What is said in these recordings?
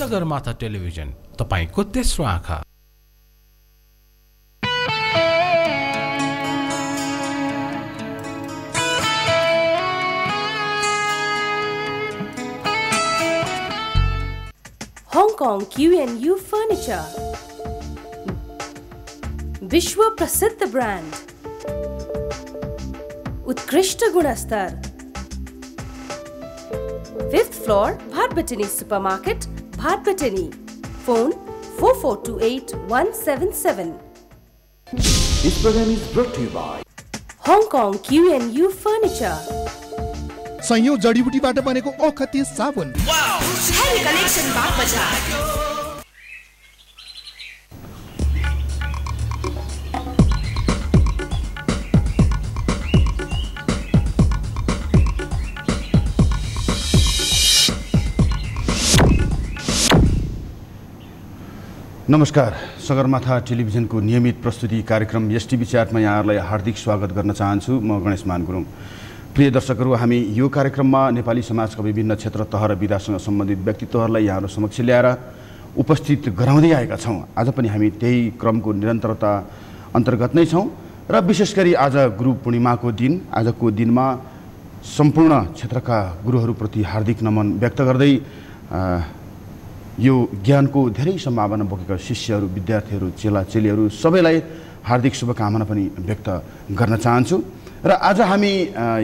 Sagarmatha television, तपाईको तेस्रो आँखा। Hong Kong Q&U Furniture, विश्व प्रसिद्ध ब्रांड, उत्कृष्ट गुणस्तर, 5th floor, Bhatpatini Supermarket, Bhatpatini. Phone 4428-177. This program is brought to you by Hong Kong Q&U Furniture. संयोग जडीबुटीबाट बनेको औखती साबुन। वाउ! हेरी कलेक्सन बाग बजार। नमस्कार, सगरमाथा टेलिभिजनको नियमित प्रस्तुति कार्यक्रम एसटिभी च्याटमा यहाँहरूलाई हार्दिक स्वागत गर्न चाहन्छु। म गणेश मान गुरुङ। प्रिय दर्शकहरू, हामी यो कार्यक्रममा नेपाली समाजका विभिन्न क्षेत्र तह र विधासँग सम्बन्धित व्यक्तित्वहरूलाई यहाँहरू समक्ष ल्याएर उपस्थित गराउँदै आएका छौँ। आज पनि हामी त्यही क्रमको निरन्तरता अन्तर्गत नै छौँ र विशेष गरी आज गुरु पूर्णिमाको दिन, आजको दिनमा सम्पूर्ण क्षेत्रका गुरुहरूप्रति हार्दिक नमन व्यक्त गर्दै यो ज्ञानको धेरै सम्भावना बोकेका शिष्यहरू, विद्यार्थीहरू, चेलाचेलीहरू सबैलाई हार्दिक शुभकामना पनि व्यक्त गर्न चाहन्छु। र आज हामी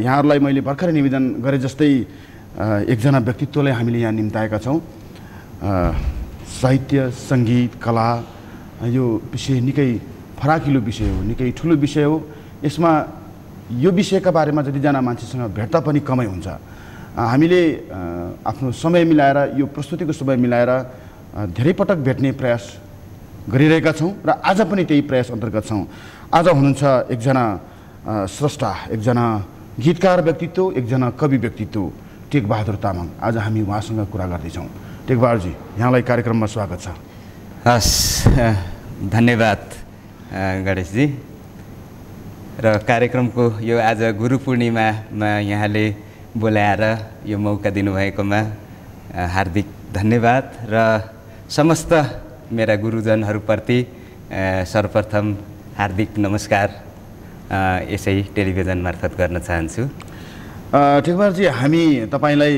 यहाँहरूलाई मैले भर्खरै निवेदन गरे जस्तै एकजना व्यक्तित्वलाई हामीले यहाँ निम्ताएका छौँ। साहित्य, सङ्गीत, कला यो विषय निकै फराकिलो विषय हो, निकै ठुलो विषय हो। यसमा यो विषयका बारेमा जतिजना मान्छेसँग भेट्दा पनि कमै हुन्छ। हामीले आफ्नो समय मिलाएर, यो प्रस्तुतिको समय मिलाएर धेरै पटक भेट्ने प्रयास गरिरहेका छौँ र आज पनि त्यही प्रयास अन्तर्गत छौँ। आज हुनुहुन्छ एकजना स्रष्टा, एकजना गीतकार व्यक्तित्व, एकजना कवि व्यक्तित्व, टेकबहादुर तामाङ। आज हामी उहाँसँग कुरा गर्दैछौँ। टेकबहादुरजी, यहाँलाई कार्यक्रममा स्वागत छ। हस्, धन्यवाद गणेशजी। र कार्यक्रमको यो आज गुरु पूर्णिमामा यहाँले बोलाएर यो मौका दिनुभएकोमा हार्दिक धन्यवाद र समस्त मेरा गुरुजनहरूप्रति सर्वप्रथम हार्दिक नमस्कार यसै टेलिभिजन मार्फत गर्न चाहन्छु। टेकबहादुरजी, हामी तपाईँलाई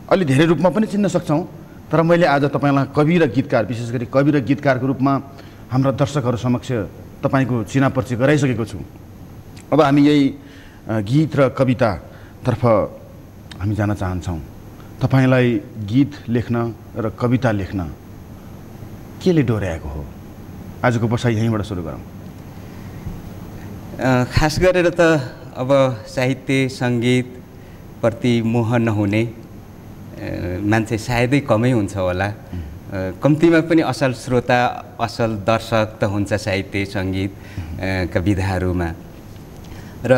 अलि धेरै रूपमा पनि चिन्न सक्छौँ, तर मैले आज तपाईँलाई कवि र गीतकार, विशेष गरी कवि र गीतकारको रूपमा हाम्रा दर्शकहरू समक्ष तपाईँको चिनापर्ची गराइसकेको छु। अब हामी यही गीत र कवितातर्फ हामी जान चाहन्छौँ। तपाईँलाई गीत लेख्न र कविता लेख्न केले डोर्याएको हो? आजको बसाइ यहीँबाट सुरु गरौँ। खास गरेर त अब साहित्य सङ्गीतप्रति मोह नहुने मान्छे सायदै कमै हुन्छ होला। कम्तीमा पनि असल श्रोता, असल दर्शक त हुन्छ साहित्य सङ्गीतका विधाहरूमा। र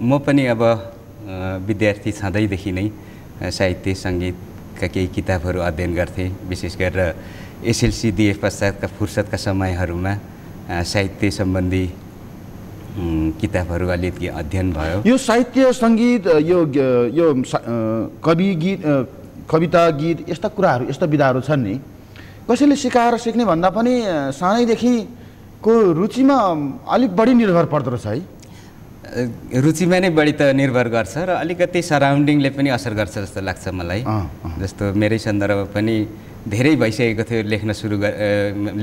म पनि अब विद्यार्थी छँदैदेखि नै साहित्य सङ्गीतका केही किताबहरू अध्ययन गर्थेँ। विशेष गरेर एसएलसी दिए पश्चातका फुर्सदका समयहरूमा साहित्य सम्बन्धी किताबहरू अलिकति अध्ययन भयो। यो साहित्य सङ्गीत, यो कवि गीत, कविता गीत, यस्ता कुराहरू, यस्ता विधाहरू छन् नि, कसैले सिकाएर सिक्ने भन्दा पनि सानैदेखिको रुचिमा अलिक बढी निर्भर पर्दो रहेछ है? रुचिमा नै बढी त निर्भर गर्छ र अलिकति सराउन्डिङले पनि असर गर्छ जस्तो लाग्छ मलाई। जस्तो मेरै सन्दर्भ पनि धेरै भइसकेको थियो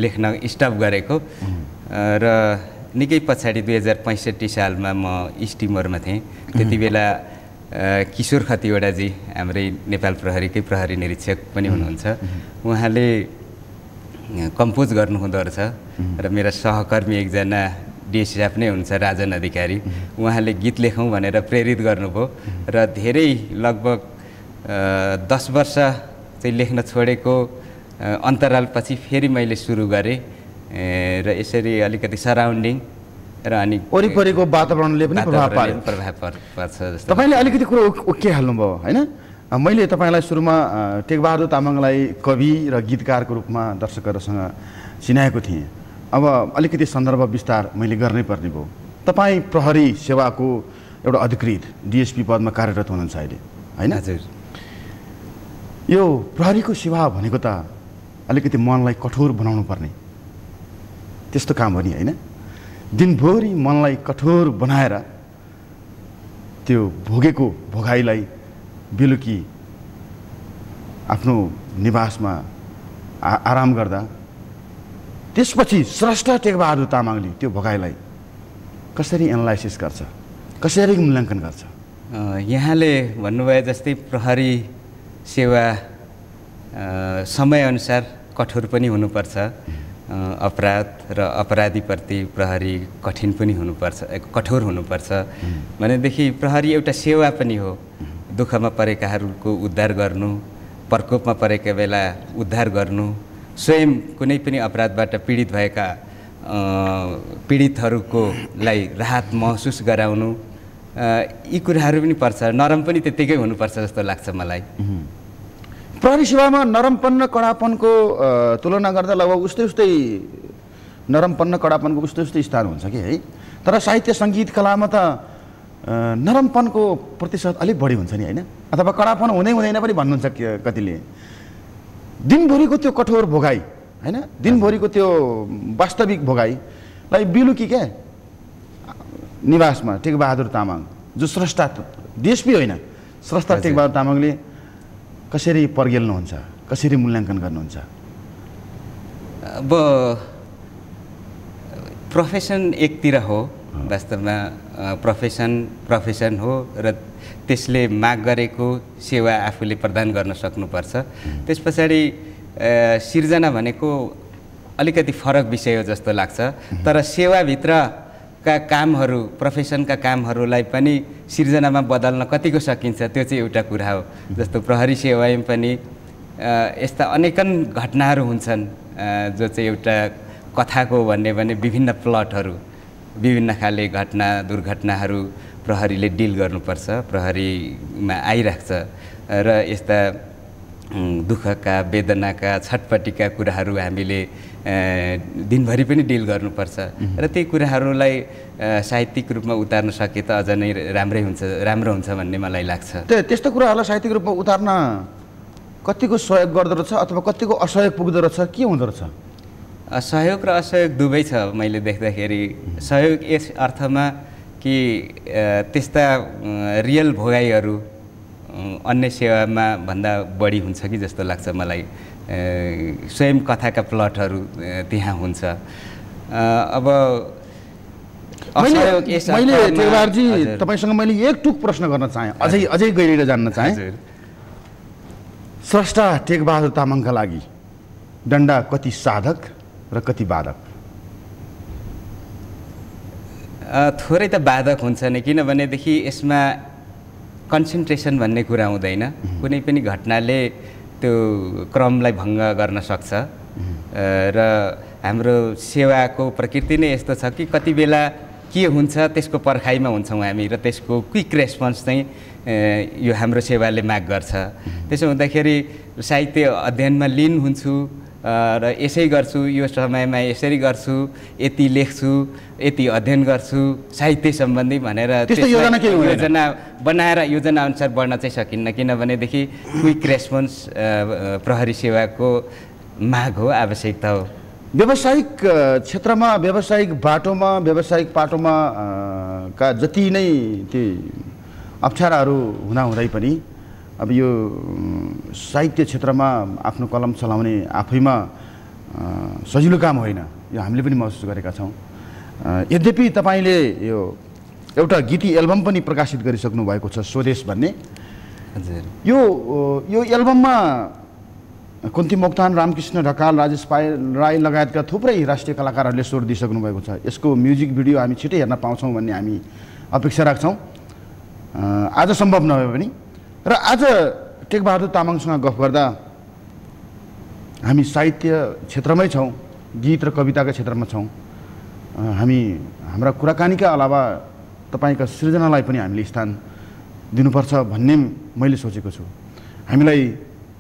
लेख्न स्टप गरेको र निकै पछाडि 2065 सालमा म इस्टिमरमा थिएँ। त्यति बेला किशोर खतिवडाजी, हाम्रै नेपाल प्रहरीकै प्रहरी निरीक्षक पनि हुनुहुन्छ, उहाँले कम्पोज गर्नुहुँदो रहेछ र मेरा सहकर्मी एकजना डिएसएफ नै हुनुहुन्छ, राजन अधिकारी, उहाँले गीत लेखौँ भनेर प्रेरित गर्नुभयो र धेरै लगभग 10 वर्ष चाहिँ लेख्न छोडेको अन्तरालपछि फेरि मैले सुरु गरेँ र यसरी अलिकति सराउन्डिङ र अनि वरिपरिको वातावरणले पनि प्रभाव पर्छ जस्तो। तपाईँले अलिकति कुरो ओके हाल्नुभयो होइन? मैले तपाईँलाई सुरुमा टेकबहादुर तामाङलाई कवि र गीतकारको रूपमा दर्शकहरूसँग चिनाएको थिएँ। अब अलिकति सन्दर्भ विस्तार मैले गर्नै पर्ने भयो। तपाईँ प्रहरी सेवाको एउटा अधिकृत डिएसपी पदमा कार्यरत हुनुहुन्छ अहिले होइन? हजुर। यो प्रहरीको सेवा भनेको त अलिकति मनलाई कठोर बनाउनु पर्ने त्यस्तो काम हो नि होइन। दिनभरि मनलाई कठोर बनाएर त्यो भोगेको भोगाइलाई बेलुकी आफ्नो निवासमा आराम गर्दा त्यसपछि स्रष्टा टेकबहादुर तामाङले त्यो भोगाइलाई कसरी एनालाइसिस गर्छ, कसरी मूल्याङ्कन गर्छ? यहाँले भन्नुभयो जस्तै प्रहरी सेवा समयअनुसार कठोर पनि हुनुपर्छ, अपराध र अपराधीप्रति प्रहरी कठिन पनि हुनुपर्छ, कठोर हुनुपर्छ भनेदेखि प्रहरी एउटा सेवा पनि हो। दुःखमा परेकाहरूको उद्धार गर्नु, प्रकोपमा परेका बेला उद्धार गर्नु, स्वयं कुनै पनि अपराधबाट पीडित भएका पीडितहरूको लाई राहत महसुस गराउनु, यी कुराहरू पनि पर्छ। नरम पनि त्यत्तिकै हुनुपर्छ जस्तो लाग्छ मलाई। प्रहरी सेवामा नरमपन्न कडापनको तुलना गर्दा लगभग उस्तै नरमपन्न कडापनको उस्तै स्थान हुन्छ कि है। तर साहित्य सङ्गीत कलामा त नरमपनको प्रतिशत अलिक बढी हुन्छ नि होइन, अथवा कडापन हुँदै हुँदैन पनि भन्नुहुन्छ कतिले। दिनभरिको त्यो कठोर भोगाई होइन, दिनभरिको त्यो वास्तविक भोगाईलाई बेलुकी क्या निवासमा टेकबहादुर तामाङ जो स्रष्टा, देशमै होइन स्रष्टा टेकबहादुर तामाङले कसरी पर्गेल्नुहुन्छ, कसरी मूल्याङ्कन गर्नुहुन्छ? अब प्रोफेसन एकतिर हो, वास्तवमा प्रोफेसन हो र त्यसले माग गरेको सेवा आफूले प्रदान गर्न सक्नुपर्छ। त्यस पछाडि सिर्जना भनेको अलिकति फरक विषय हो जस्तो लाग्छ। तर सेवाभित्रका कामहरू, प्रोफेसनका कामहरूलाई पनि सिर्जनामा बदल्न कतिको सकिन्छ त्यो चाहिँ एउटा कुरा हो। जस्तो प्रहरी सेवामा पनि यस्ता अनेकन घटनाहरू हुन्छन् जो चाहिँ एउटा कथाको भन्ने भने विभिन्न प्लटहरू, विभिन्न खाले घटना दुर्घटनाहरू प्रहरीले डिल गर्नुपर्छ, प्रहरीमा आइराख्छ र यस्ता दुःखका वेदनाका छटपटीका कुराहरू हामीले दिनभरि पनि डिल गर्नुपर्छ र ती कुराहरूलाई साहित्यिक रूपमा उतार्न सके त अझ नै राम्रो हुन्छ भन्ने मलाई लाग्छ। त्यस्तो कुराहरूलाई साहित्यिक रूपमा उतार्न कतिको सहयोग गर्दो रहेछ अथवा कतिको असहयोग पुग्दो रहेछ, के हुँदो रहेछ? सहयोग र असहयोग दुवै छ मैले देख्दाखेरि। सहयोग यस अर्थमा कि त्यस्ता रियल भोगाईहरू अन्य सेवामा भन्दा बढी हुन्छ कि जस्तो लाग्छ मलाई। स्वयं कथाका प्लटहरू त्यहाँ हुन्छ। अब मैले टेकबहादुरजी तपाईँसँग मैले एक टुक प्रश्न गर्न चाहेँ, अझै गहिरेर जान्न चाहेँ। स्रष्टा टेकबहादुर तामाङका लागि डन्डा कति साधक र कति बाधक? थोरै त बाधक हुन्छ नि, किनभनेदेखि यसमा कन्सन्ट्रेसन भन्ने कुरा हुँदैन। कुनै पनि घटनाले त्यो क्रमलाई भङ्ग गर्न सक्छ र हाम्रो सेवाको प्रकृति नै यस्तो छ कि कति बेला के हुन्छ त्यसको पर्खाइमा हुन्छौँ हामी र त्यसको क्विक रेस्पोन्स चाहिँ यो हाम्रो सेवाले माग गर्छ। त्यसो हुँदाखेरि साहित्य अध्ययनमा लिन हुन्छु र यसै गर्छु, यो समयमा यसरी गर्छु, यति लेख्छु, यति अध्ययन गर्छु साहित्य सम्बन्धी भनेर योजना बनाएर योजना अनुसार बढ्न चाहिँ सकिन्न, किनभनेदेखि क्विक रेस्पोन्स प्रहरी सेवाको माग हो, आवश्यकता हो। व्यावसायिक क्षेत्रमा, व्यावसायिक बाटोमा, व्यावसायिक पाटोमा का जति नै ती अप्ठ्याराहरू हुँदाहुँदै पनि अब यो साहित्य क्षेत्रमा आफ्नो कलम चलाउने आफैमा सजिलो काम होइन, यो हामीले पनि महसुस गरेका छौँ। यद्यपि तपाईँले यो एउटा गीती एल्बम पनि प्रकाशित गरिसक्नु भएको छ, स्वदेश भन्ने। यो एल्बममा कुन्ती मोक्तान, रामकृष्ण ढकाल, राजेश राई लगायतका थुप्रै राष्ट्रिय कलाकारहरूले स्वर दिइसक्नु भएको छ। यसको म्युजिक भिडियो हामी छिटै हेर्न पाउँछौँ भन्ने हामी अपेक्षा राख्छौँ, आज सम्भव नभए पनि। र आज टेकबहादुर तामाङसँग गफ गर्दा हामी साहित्य क्षेत्रमै छौँ, गीत र कविताका क्षेत्रमा छौँ। हामी हाम्रा कुराकानीका अलावा तपाईँका सृजनालाई पनि हामीले स्थान दिनुपर्छ भन्ने मैले सोचेको छु। हामीलाई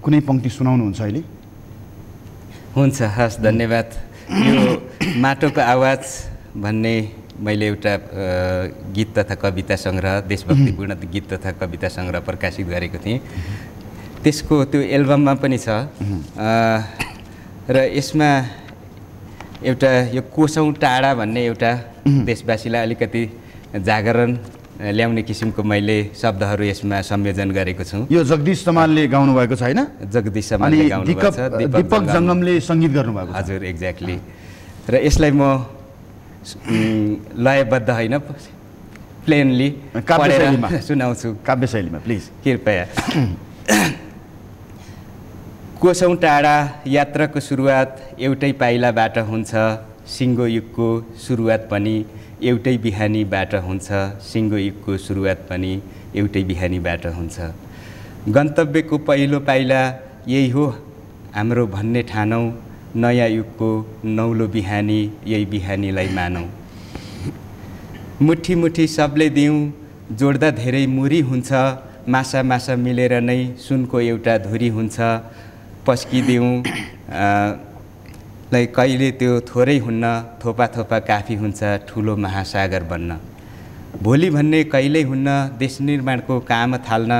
कुनै पङ्क्ति सुनाउनुहुन्छ अहिले? हुन्छ, हस्, धन्यवाद। यो माटोको आवाज भन्ने मैले एउटा गीत तथा कविता सङ्ग्रह, देशभक्तिपूर्ण गीत तथा कविता सङ्ग्रह प्रकाशित गरेको थिएँ। त्यसको त्यो एल्बममा पनि छ। र यसमा एउटा यो कोसौँ टाढा भन्ने एउटा देशवासीलाई अलिकति जागरण ल्याउने किसिमको मैले शब्दहरू यसमा संयोजन गरेको छु। यो जगदीश तमालले गाउनु भएको छ हैन? जगदीश तमालले गाउनु भएको छ, दीपक जङ्गमले सङ्गीत गर्नुभएको छ। हजुर, एक्ज्याक्टली। र यसलाई म लयबद्ध होइन, प्लेनली काव्यशैलीमा सुनाउँछु। काव्यशैलीमा प्लिज कृपया। कोसौँ टाढा यात्राको सुरुवात एउटै पाइलाबाट हुन्छ, सिङ्गो युगको सुरुवात पनि एउटै बिहानीबाट हुन्छ, सिङ्गो युगको सुरुवात पनि एउटै बिहानीबाट हुन्छ। गन्तव्यको पहिलो पाइला यही हो हाम्रो भन्ने ठानौँ, नयाँ युगको नौलो बिहानी यही बिहानीलाई मानौँ। मुठी मुठी सबले दिउँ, जोड्दा धेरै मुरी हुन्छ, मासा मासा मिलेर नै सुनको एउटा धुरी हुन्छ। पस्किदिउँ लाई कहिले त्यो थोरै हुन्न, थोपा थोपा काफी हुन्छ ठुलो महासागर बन्न। भोलि भन्ने कहिल्यै हुन्न, देश निर्माणको काम थाल्न,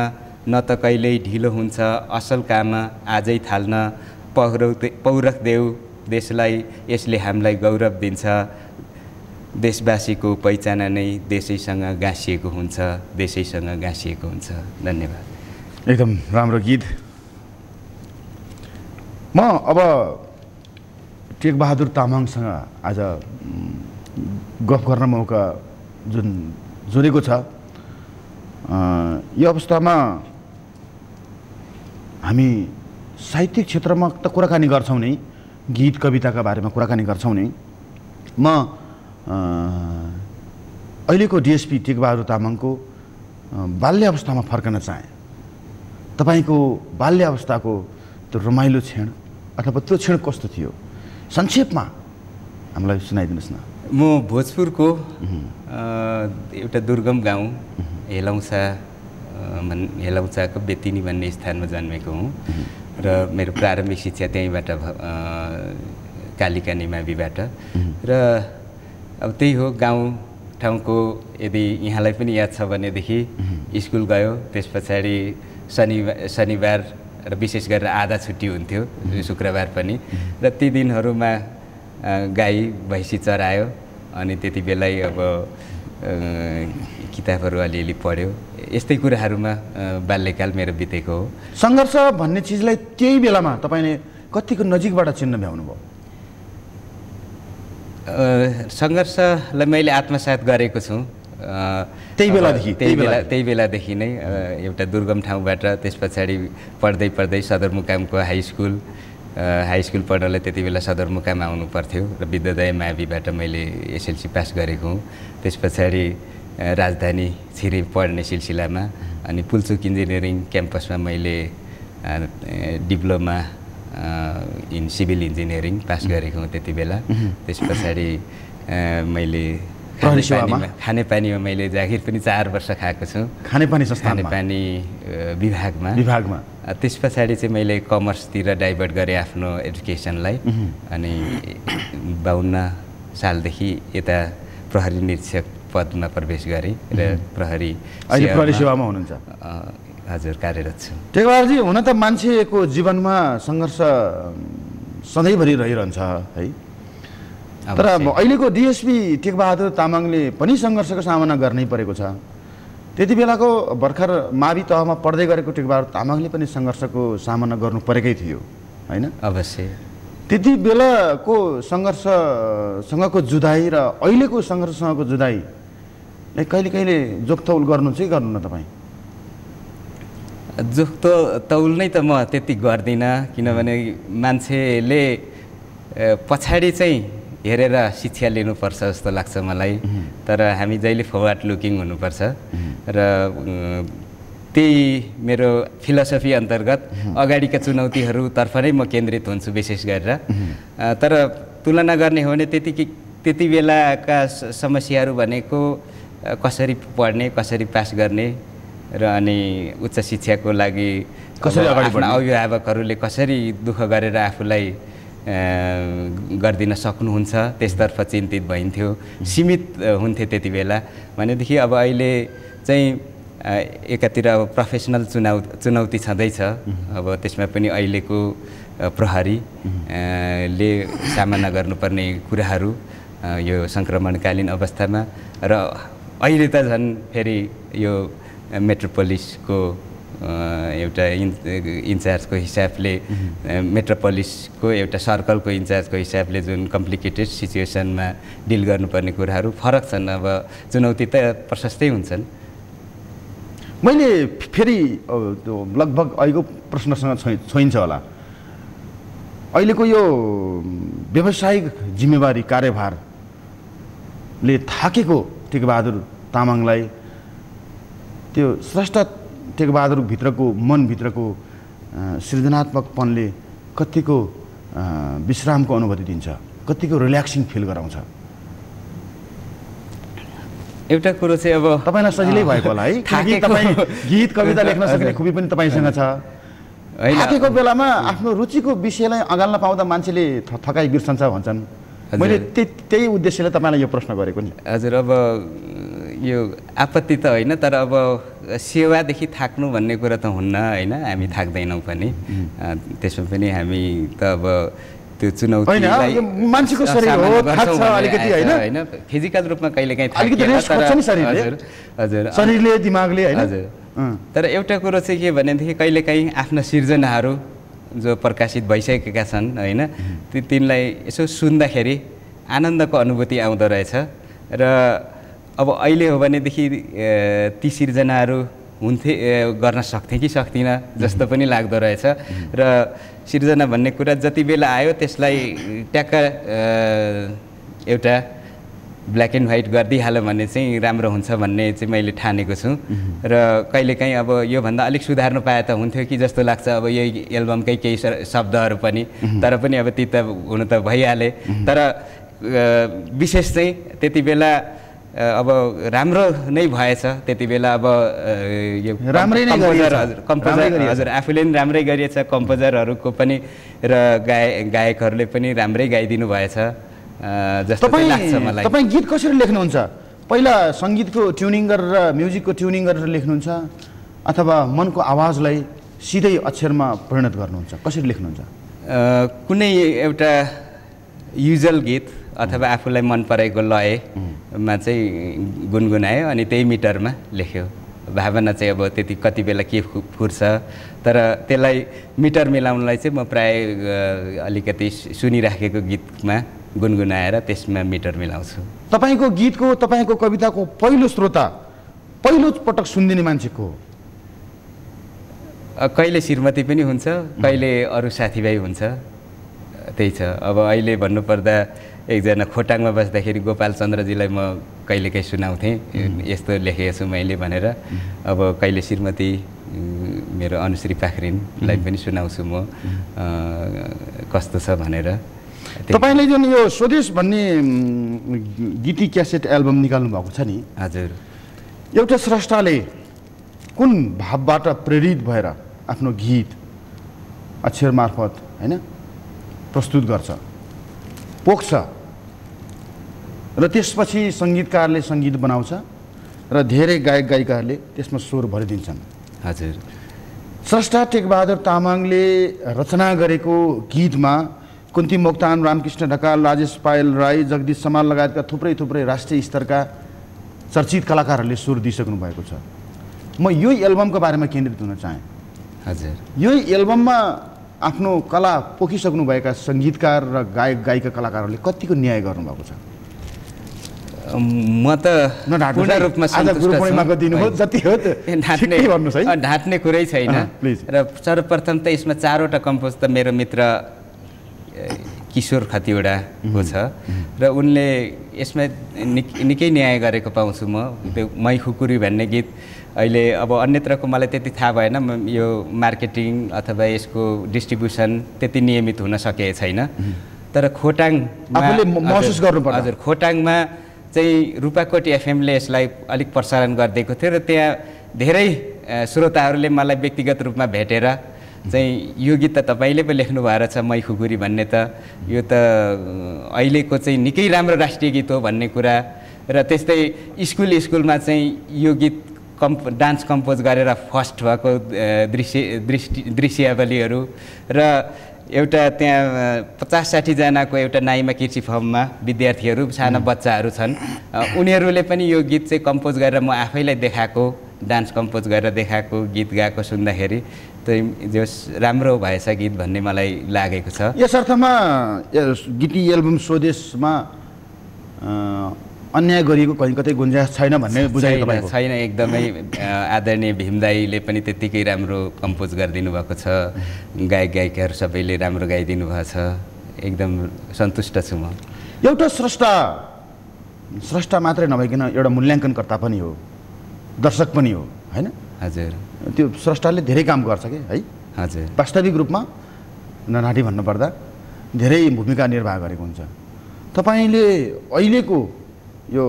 न त कहिल्यै ढिलो हुन्छ असल काम आजै थाल्न। पौरख देऊ देशलाई, यसले हामीलाई गौरव दिन्छ, देशवासीको पहिचान नै देशैसँग गाँसिएको हुन्छ, देशैसँग गाँसिएको हुन्छ। धन्यवाद। एकदम राम्रो गीत। म अब टेकबहादुर तामाङसँग आज गफ गर्न मौका जुन जोडेको छ, यो अवस्थामा हामी साहित्यिक क्षेत्रमा त कुराकानी गर्छौँ नै, गीत कविताका बारेमा कुराकानी गर्छौँ नै। म अहिलेको डिएसपी टेकबहादुर तामाङको बाल्य अवस्थामा फर्कन चाहेँ। तपाईँको बाल्य अवस्थाको त्यो रमाइलो क्षण अथवा त्यो क्षण कस्तो थियो, संक्षेपमा हामीलाई सुनाइदिनुहोस् न। म भोजपुरको एउटा दुर्गम गाउँ हेलौँचाको बेतिनी भन्ने स्थानमा जन्मेको हुँ र मेरो प्रारम्भिक शिक्षा त्यहीँबाट कालिका निमाविबाट। र अब त्यही हो गाउँ ठाउँको, यदि यहाँलाई पनि याद छ भनेदेखि स्कुल गयो, त्यस पछाडि शनिबार र विशेष गरेर आधा छुट्टी हुन्थ्यो, शुक्रबार पनि। र ती दिनहरूमा गाई भैँसी चरायो, अनि त्यति बेलै अब किताबहरू अलिअलि पढ्यो। यस्तै कुराहरूमा बाल्यकाल मेरो बितेको हो। सङ्घर्ष भन्ने चिजलाई त्यही बेलामा तपाईँले कतिको नजिकबाट चिन्न भ्याउनुभयो? सङ्घर्षलाई मैले आत्मसात गरेको छु त्यही बेलादेखि नै। एउटा दुर्गम ठाउँबाट त्यस पछाडि पढ्दै पढ्दै सदरमुकामको हाई स्कुल पढ्नलाई त्यति बेला सदरमुकाम आउनु पर्थ्यो र विद्योदय माविबाट मैले एसएलसी पास गरेको हुँ। त्यस पछाडि राजधानी छिरी पढ्ने सिलसिलामा अनि पुल्चोक इन्जिनियरिङ क्याम्पसमा मैले diploma in civil engineering pass गरेको हुँ त्यति बेला। त्यस पछाडि मैले खानेपानीमा मैले जागिर पनि 4 वर्ष खाएको छु, खानेपानी विभागमा। त्यस पछाडि चाहिँ मैले कमर्सतिर डाइभर्ट गरेँ आफ्नो एजुकेसनलाई, अनि 52 सालदेखि यता प्रहरी निरीक्षक पदमा प्रवेश गरेँ र प्रहरी सेवामा हुनुहुन्छ। हजुर, कार्यरत छु। टेकबहादुरजी, हुन त मान्छेको जीवनमा सङ्घर्ष सधैँभरि रहिरहन्छ है, तर अहिलेको डिएसपी टेकबहादुर तामाङले पनि सङ्घर्षको सामना गर्नै परेको छ। त्यति बेलाको भर्खर मावि तहमा पढ्दै गरेको टेकबहादुर तामाङले पनि सङ्घर्षको सामना गर्नु परेकै थियो होइन? अवश्य। त्यति बेलाको सङ्घर्षसँगको जुधाइ र अहिलेको सङ्घर्षसँगको जुधाइ कहिले कहिले जोखतौल गर्नु चाहिँ गर्नु न तपाईँ? जोखतौल नै त म त्यति गर्दिनँ, किनभने मान्छेले पछाडि चाहिँ हेरेर शिक्षा लिनुपर्छ जस्तो लाग्छ मलाई। तर हामी जहिले फरवर्ड लुकिङ हुनुपर्छ र त्यही मेरो फिलोसफी अन्तर्गत अगाडिका चुनौतीहरूतर्फ नै म केन्द्रित हुन्छु विशेष गरेर। तर तुलना गर्ने हो भने त्यति बेलाका समस्याहरू भनेको कसरी पढ्ने, कसरी पास गर्ने र अनि उच्च शिक्षाको लागि कसरी अगाडि बढ्ने, अभिभावकहरूले कसरी दुःख गरेर आफूलाई गरिदिन सक्नुहुन्छ त्यसतर्फ चिन्तित भइन्थ्यो, सीमित हुन्थे त्यति बेला। भनेदेखि अब अहिले चाहिँ एकातिर अब प्रोफेसनल चुनौती छँदैछ, अब त्यसमा पनि अहिलेको प्रहरी ले सामना गर्नुपर्ने कुराहरू यो सङ्क्रमणकालीन अवस्थामा र अहिले त झन् फेरि यो मेट्रोपोलिसको एउटा इन्चार्जको हिसाबले मेट्रोपोलिसको एउटा सर्कलको इन्चार्जको हिसाबले जुन कम्प्लिकेटेड सिचुएसनमा डिल गर्नुपर्ने कुराहरू फरक छन्। अब चुनौती त प्रशस्तै हुन्छन्। मैले फेरि लगभग अहिलेको प्रश्नसँग छोइन्छ होला। अहिलेको यो व्यावसायिक जिम्मेवारी कार्यभारले थाकेको टेकबहादुर तामाङलाई त्यो स्रष्टा टेकबहादुर भित्रको मनभित्रको सृजनात्मकपनले कतिको विश्रामको अनुभूति दिन्छ, कतिको रिल्याक्सिङ फिल गराउँछ? एउटा कुरो चाहिँ अब तपाईँलाई सजिलै भएको होला है, किनकि तपाईँ गीत कविता लेख्न सक्ने खुबी पनि तपाईँसँग छ। थाकेको बेलामा आफ्नो रुचिको विषयलाई अगाल्न पाउँदा मान्छेले थकाइ बिर्सन्छ भन्छन्। मैले त्यही उद्देश्यले तपाईँलाई यो प्रश्न गरेको नि। हजुर, अब यो आपत्ति त होइन, तर अब सेवादेखि थाक्नु भन्ने कुरा त हुन्न होइन, हामी थाक्दैनौँ पनि। त्यसमा पनि हामी त अब त्यो चुनौतीलाई मान्छेको शरीर हो, थाक्छ अलिकति होइन, फिजिकल रूपमा कहिलेकाहीँ हजुर शरीरले दिमागले होइन। हजुर, तर एउटा कुरो चाहिँ के भनेदेखि कहिलेकाहीँ आफ्ना सिर्जनाहरू जो प्रकाशित भइसकेका छन् होइन, तिनलाई यसो सुन्दाखेरि आनन्दको अनुभूति आउँदो रहेछ। र अब अहिले हो भनेदेखि ती सिर्जनाहरू गर्न सक्थेँ कि सक्दिनँ जस्तो पनि लाग्दो रहेछ। र सिर्जना भन्ने कुरा जति बेला आयो त्यसलाई ट्याक्क एउटा ब्ल्याक एन्ड व्हाइट गरिदिइहाल्यो भने चाहिँ राम्रो हुन्छ भन्ने चाहिँ मैले ठानेको छु। र कहिलेकाहीँ अब योभन्दा अलिक सुधार्नु पाए त हुन्थ्यो कि जस्तो लाग्छ। अब यही एल्बमकै केही शब्दहरू पनि, तर पनि अब ती त हुनु त भइहाले। तर विशेष चाहिँ त्यति बेला अब राम्रो नै भएछ। त्यति बेला अब यो कम्पोजर हजुर आफूले पनि राम्रै गरिएछ, कम्पोजरहरूको पनि र गायकहरूले पनि राम्रै गाइदिनु भएछ जस्तो लाग्छ मलाई। तपाईँ गीत कसरी लेख्नुहुन्छ? पहिला सङ्गीतको ट्युनिङ गरेर म्युजिकको ट्युनिङ गरेर लेख्नुहुन्छ अथवा मनको आवाजलाई सिधै अक्षरमा परिणत गर्नुहुन्छ? कसरी लेख्नुहुन्छ? कुनै एउटा युजल गीत अथवा आफूलाई मन परेको लयमा चाहिँ गुनगुनायो अनि त्यही मिटरमा लेख्यो। भावना चाहिँ अब त्यति कति बेला के फुर्छ, तर त्यसलाई मिटर मिलाउनलाई चाहिँ म प्राय अलिकति सुनिराखेको गीतमा गुनगुनाएर त्यसमा मिटर मिलाउँछु। तपाईँको गीतको, तपाईँको कविताको पहिलो श्रोता, पहिलो पटक सुनिदिने मान्छे को? कहिले श्रीमती पनि हुन्छ, कहिले अरू साथीभाइ हुन्छ, त्यही छ। अब अहिले भन्नुपर्दा एकजना खोटाङमा बस्दाखेरि गोपाल चन्द्रजीलाई म कहिलेकाहीँ सुनाउँथेँ, यस्तो लेखेको छु मैले भनेर। अब कहिले श्रीमती मेरो अनुश्री पाखरिनलाई पनि सुनाउँछु म कस्तो छ भनेर। तपाईँले जुन यो स्वदेश भन्ने गीती क्यासेट एल्बम निकाल्नु भएको छ नि, हजुर, एउटा स्रष्टाले कुन भावबाट प्रेरित भएर आफ्नो गीत अक्षर मार्फत होइन प्रस्तुत गर्छ, पोख्छ र त्यसपछि सङ्गीतकारले सङ्गीत बनाउँछ र धेरै गायक गायिकाहरूले त्यसमा स्वर भरिदिन्छन्। हजुर, स्रष्टा टेकबहादुर तामाङले रचना गरेको गीतमा कुन्ती मोक्तान, रामकृष्ण ढकाल, राजेश पायल राई, जगदीश समाल लगायतका थुप्रै राष्ट्रिय स्तरका चर्चित कलाकारहरूले स्वर दिइसक्नु भएको छ। म यो एल्बमको बारेमा केन्द्रित हुन चाहेँ। हजुर, यो एल्बममा आफ्नो कला पोखिसक्नुभएका सङ्गीतकार र गायक गायिका कलाकारहरूले कतिको न्याय गर्नुभएको छ? म त पूर्ण रूपमा ढाँट्ने कुरै छैन। र सर्वप्रथम त यसमा 4वटा कम्पोज त मेरो मित्र किशोर खतिवडाको छ र उनले यसमा निकै न्याय गरेको पाउँछु म। त्यो मै खुकुरी भन्ने गीत अहिले अब अन्यत्रको मलाई त्यति थाहा भएन, यो मार्केटिङ अथवा यसको डिस्ट्रिब्युसन त्यति नियमित हुन सकेको छैन। तर खोटाङमा महसुस गर्नुपर्छ। हजुर, खोटाङमा चाहिँ रूपाकोटी एफएमले यसलाई अलिक प्रसारण गरिदिएको थियो र त्यहाँ धेरै श्रोताहरूले मलाई व्यक्तिगत रूपमा भेटेर चाहिँ यो गीत त तपाईँले पो लेख्नु भएर छ मै खुकुरी भन्ने, त यो त अहिलेको चाहिँ निकै राम्रो राष्ट्रिय गीत हो भन्ने कुरा। र त्यस्तै स्कुलमा चाहिँ यो गीत डान्स कम्पोज गरेर फर्स्ट भएको दृश्यावलीहरू र एउटा त्यहाँ 50-60 जनाको एउटा नाइमा कृषि फर्ममा विद्यार्थीहरू साना बच्चाहरू छन्। उनीहरूले पनि यो गीत चाहिँ कम्पोज गरेर म आफैलाई देखाएको, डान्स कम्पोज गरेर देखाएको, गीत गाएको सुन्दाखेरि त्यो राम्रो भएछ गीत भन्ने मलाई लागेको छ। यस अर्थमा गीती एल्बम स्वदेशमा अन्याय गरिएको कहीँ कतै गुन्जाइस छैन भन्ने बुझाइ तपाईँको? छैन, एकदमै आदरणीय भीमदाईले पनि त्यत्तिकै राम्रो कम्पोज गरिदिनु भएको छ, गायक गायिकाहरू सबैले राम्रो गाइदिनु भएको छ, एकदम सन्तुष्ट छु म। एउटा स्रष्टा मात्रै नभइकन एउटा मूल्याङ्कनकर्ता पनि हो, दर्शक पनि हो, होइन? हजुर। त्यो स्रष्टाले धेरै काम गर्छ कि है? हजुर। वास्तविक रूपमा ननाटी भन्नुपर्दा धेरै भूमिका निर्वाह गरेको हुन्छ। तपाईँले अहिलेको यो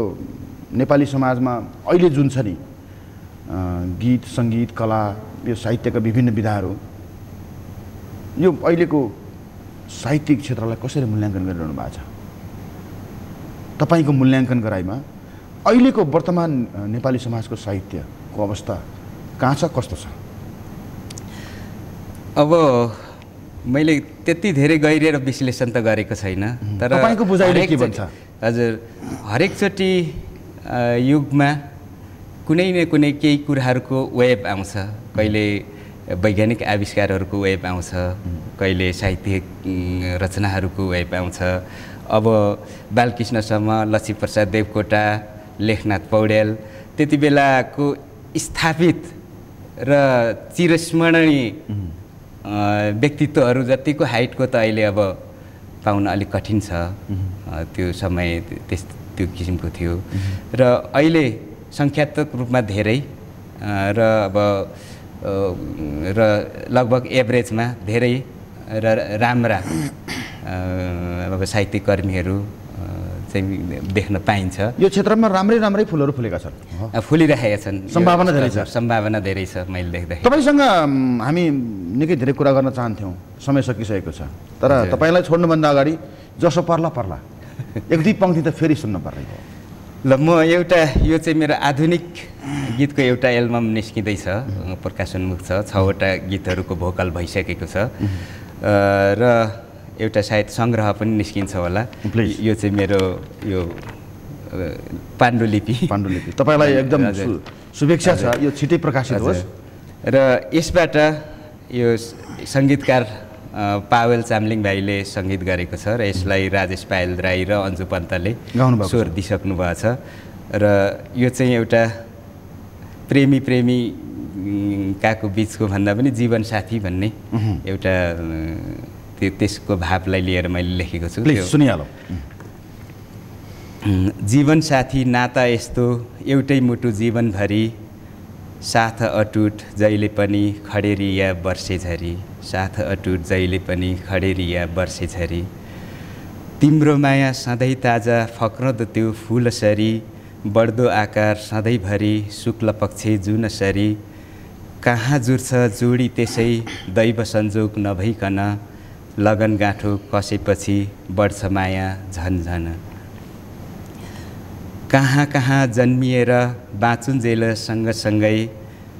नेपाली समाजमा अहिले जुन छ नि गीत सङ्गीत कला यो साहित्यका विभिन्न विधाहरू, यो अहिलेको साहित्यिक क्षेत्रलाई कसरी मूल्याङ्कन गरिरहनु भएको छ? तपाईँको मूल्याङ्कन गराइमा अहिलेको वर्तमान नेपाली समाजको साहित्यको अवस्था कहाँ छ, कस्तो छ? अब मैले त्यति धेरै गहिरिएर विश्लेषण त गरेको छैन, तर तपाईँको बुझाइले के भन्छ? हजुर, हरेकचोटि युगमा कुनै न कुनै केही कुराहरूको वेब आउँछ। कहिले वैज्ञानिक आविष्कारहरूको वेब आउँछ, कहिले साहित्यिक रचनाहरूको वेब आउँछ। अब बालकृष्णसम्म, लक्ष्मीप्रसाद देवकोटा, लेखनाथ पौड्याल, त्यति बेलाको स्थापित र चिरस्मरणीय व्यक्तित्वहरू जतिको हाइटको त अहिले अब पाउन अलिक कठिन छ। त्यो समय त्यो किसिमको थियो र अहिले सङ्ख्यात्मक रूपमा धेरै र अब र लगभग एभरेजमा धेरै र राम्रा अब साहित्यिक कर्मीहरू चाहिँ देख्न पाइन्छ। यो क्षेत्रमा राम्रै फुलहरू फुलेका छन्, फुलिरहेका छन्, सम्भावना धेरै छ। सम्भावना धेरै छ मैले देख्दाखेरि। तपाईँसँग हामी निकै धेरै कुरा गर्न चाहन्थ्यौँ, समय सकिसकेको छ, तर तपाईँलाई छोड्नुभन्दा अगाडि जसो पर्ला एक दुई पङ्क्ति त फेरि सुन्न पर्ने हो। ल, म एउटा यो चाहिँ मेरो आधुनिक गीतको एउटा एल्बम निस्किँदैछ, प्रकाशोन्मुख छ, 6वटा गीतहरूको भोकल भइसकेको छ र एउटा सायद सङ्ग्रह पनि निस्किन्छ होला। यो चाहिँ मेरो यो पाण्डुलिपि तपाईँलाई एकदम शुभेच्छा छ, यो छिटै प्रकाशित होस्। र यसबाट यो सङ्गीतकार पावेल चामलिङ भाइले सङ्गीत गरेको छ र यसलाई राजेश पायल राई र अन्जु पन्तले स्वर दिइसक्नु भएको छ र यो चाहिँ एउटा प्रेमीकाको बिचको भन्दा पनि जीवनसाथी भन्ने एउटा त्यसको भावलाई लिएर मैले लेखेको छु। सुनिहालौँ। जीवनसाथी नाता यस्तो एउटै मुटु जीवनभरि, साथ अटुट जहिले पनि खडेरी या वर्षेझरी, साथ अटुट जहिले पनि खडेरी या वर्षेझरी, तिम्रो माया सधैँ ताजा फक्रँदो त्यो फुलसरी, बढ्दो आकार सधैँभरि शुक्ल पक्ष जुनसरी, कहाँ जुर्छ जोडी त्यसै दैव संजोग नभइकन, लगन गाँठो कसेपछि बढ्छ माया झन्झन, कहाँ कहाँ जन्मिएर बाँचुन्जेल सँगसँगै,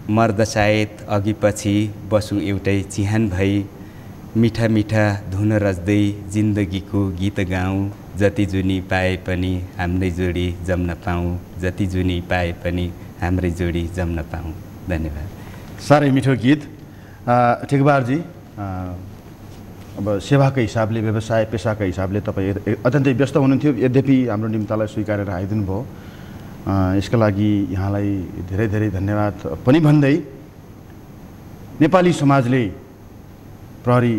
मर्द सायद अघि पछि बसौँ एउटै चिहान भई, मिठा मिठा धुन रच्दै जिन्दगीको गीत गाऊँ, जति जुनी पाए पनि हाम्रै जोडी जम्न पाऊँ, जति जुनी पाए पनि हाम्रै जोडी जम्न पाऊँ। धन्यवाद। साह्रै मिठो गीत। टेकबहादुरजी, अब सेवाको हिसाबले, व्यवसाय पेसाको हिसाबले तपाईँ अत्यन्तै व्यस्त हुनुहुन्थ्यो, यद्यपि हाम्रो निम्तालाई स्वीकारेर आइदिनु भयो। यसका लागि यहाँलाई धेरै धेरै धन्यवाद पनि भन्दै, नेपाली समाजले प्रहरी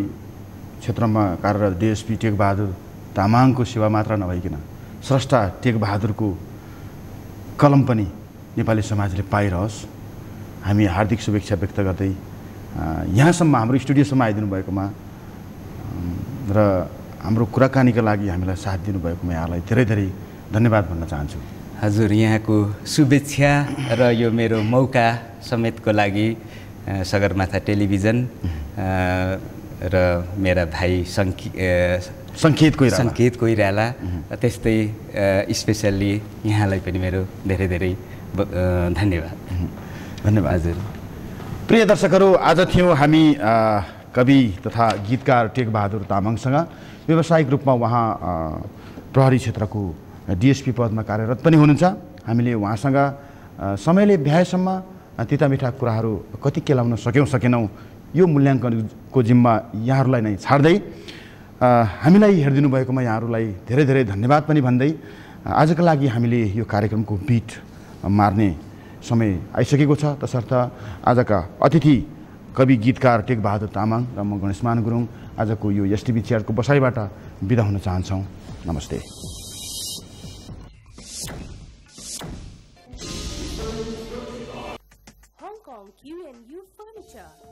क्षेत्रमा कार्यरत डिएसपी टेकबहादुर तामाङको सेवा मात्र नभइकन स्रष्टा टेकबहादुरको कलम पनि नेपाली समाजले पाइरहोस्, हामी हार्दिक शुभेच्छा व्यक्त गर्दै यहाँसम्म हाम्रो स्टुडियोसम्म आइदिनु भएकोमा र हाम्रो कुराकानीका लागि हामीलाई साथ दिनुभएकोमा यहाँलाई धेरै धेरै धन्यवाद भन्न चाहन्छु। हजुर, यहाँको शुभेच्छा र यो मेरो मौका समेतको लागि सगरमाथा टेलिभिजन र मेरा भाइ सङ्केत कोइराला, त्यस्तै स्पेसल्ली यहाँलाई पनि मेरो धेरै धेरै धन्यवाद। हजुर। प्रिय दर्शकहरू, आज थियौँ हामी कवि तथा गीतकार टेकबहादुर तामाङसँग। व्यावसायिक रूपमा उहाँ प्रहरी क्षेत्रको डिएसपी पदमा कार्यरत पनि हुनुहुन्छ। हामीले उहाँसँग समयले भ्याएसम्म तितामिठा कुराहरू कति केलाउन सकेनौँ यो मूल्याङ्कनको जिम्मा यहाँहरूलाई नै छाड्दै हामीलाई हेरिदिनु भएकोमा यहाँहरूलाई धेरै धेरै धन्यवाद पनि भन्दै आजका लागि हामीले यो कार्यक्रमको बिट मार्ने समय आइसकेको छ। तसर्थ आजका अतिथि कवि गीतकार टेकबहादुर तामाङ र म गणेशमान गुरुङ आजको यो एसटिभी चेयरको बसाइबाट बिदा हुन चाहन्छौँ। नमस्ते। Hong Kong QNU Furniture.